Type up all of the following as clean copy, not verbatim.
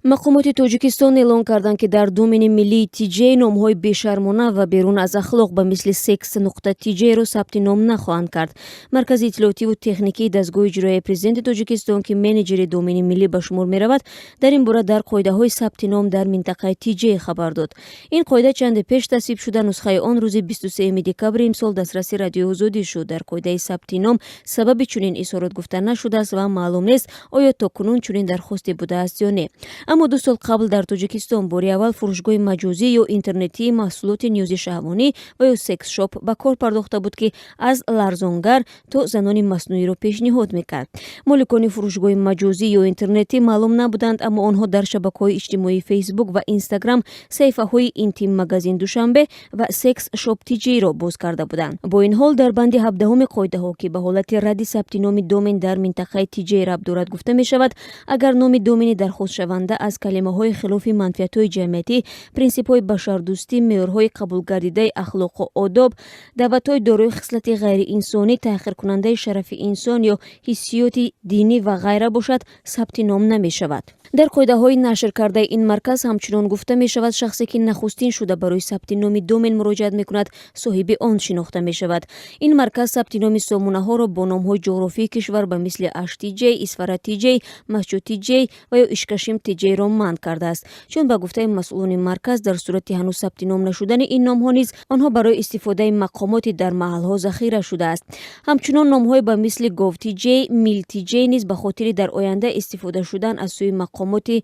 Мақомоти Тоҷикистон эълон карданд, ки дар домени миллии TJ номҳои бешармона ва берун аз ахлоқ ба мисли секс.tj-ро сабти ном нахоҳанд кард. Маркази иттилоотиву техникии дастгоҳи иҷроияи Президенти Тоҷикистон, ки менеҷери домени миллӣ ба шумор меравад, дар ин бора дар қоидаҳои сабти ном дар минтақаи TJ хабар дод. Ин қоида чанде пеш тасвиб шуда, нусхаи он рӯзи 23 декабри имсол дастраси Радиои Озодӣ шуд. Дар қоидаи сабти ном сабаби чунин изҳорот гуфта нашудааст ва маълум нест, оё то кунун чунин дархосте будааст ё не. Аммо 2 сол қабл дар Тоҷикистон бори аввал фурӯшгоҳи маҷозӣ ё интернетии маҳсулоти ниёзи шаҳвонӣ ва ё секс-шоп ба кор пардохта буд, ки аз ларзонгар то занони маснӯиро пешниҳод мекард. Моликони фурӯшгоҳи маҷозӣ ё интернетӣ маълум набуданд, аммо онҳо дар шабакаҳои иҷтимоии Фейсбук ва Инстаграм саҳифаҳои «Интим магазин Душанбе» ва «Секс шоп TJ»-ро боз карда буданд. Бо ин ҳол, дар банди 17-уми қоидаҳо, ки ба ҳолати радди сабти номи домен дар минтақаи TJ рабт дорад, гуфта мешавад, агар номи домени дархостшаванда аз калимаҳои хилофи манфиатҳои ҷамъиятӣ, принсипҳои башардӯстӣ, меъёрҳои қабулгардидаи ахлоқу одоб, даъватҳои дорои хислати ғайриинсонӣ, таҳқиркунандаи шарафи инсон ё ҳиссиёти динӣ ва ғайра бошад, сабти ном намешавад. Дар қоидаҳои нашр кардаи ин марказ ҳамчунон гуфта мешавад, шахсе ки нахустин шуда барои сабти номи домен муроҷиат мекунад, соҳиби он шинохта мешавад. Ин марказ сабти номи сомонаҳоро бо номҳои ҷуғрофии кишвар ба мисли Аштиҷ, Исфара TJ, Мастчо TJ ва ё Ишкашим TJ-ро манъ кардааст, чун ба гуфтаи масъулони марказ, дар сурати ҳанӯз сабти ном нашудани ин номҳо низ онҳо барои истифодаи мақомоти дар маҳалҳо захира шудааст. Ҳамчунон номҳои ба мисли gov TJ, mil TJ низ ба хотири дар оянда истифода шудан аз сӯи мақомоти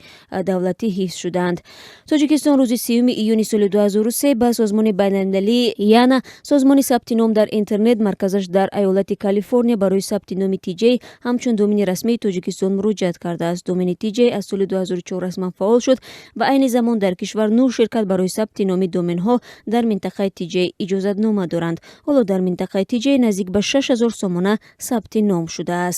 давлатӣ ҳифз шудаанд. Тоҷикистон рӯзи 30 июни соли 2003 ба созмони байналмилалии ИАНА, созмони сабти ном дар интернет, марказаш дар айолати Калифорния, барои сабти номи TJ ҳамчун домени расмии Тоҷикистон муроҷиат кардааст. Домени TJ аз соли 2004 расман фаъол шуд ва айни замон дар кишвар нӯ ширкат барои сабти номи доменҳо дар минтақаи TJ иҷозатнома доранд. Ҳоло дар минтақаи TJ наздик ба 6000 сомона сабти ном шудааст.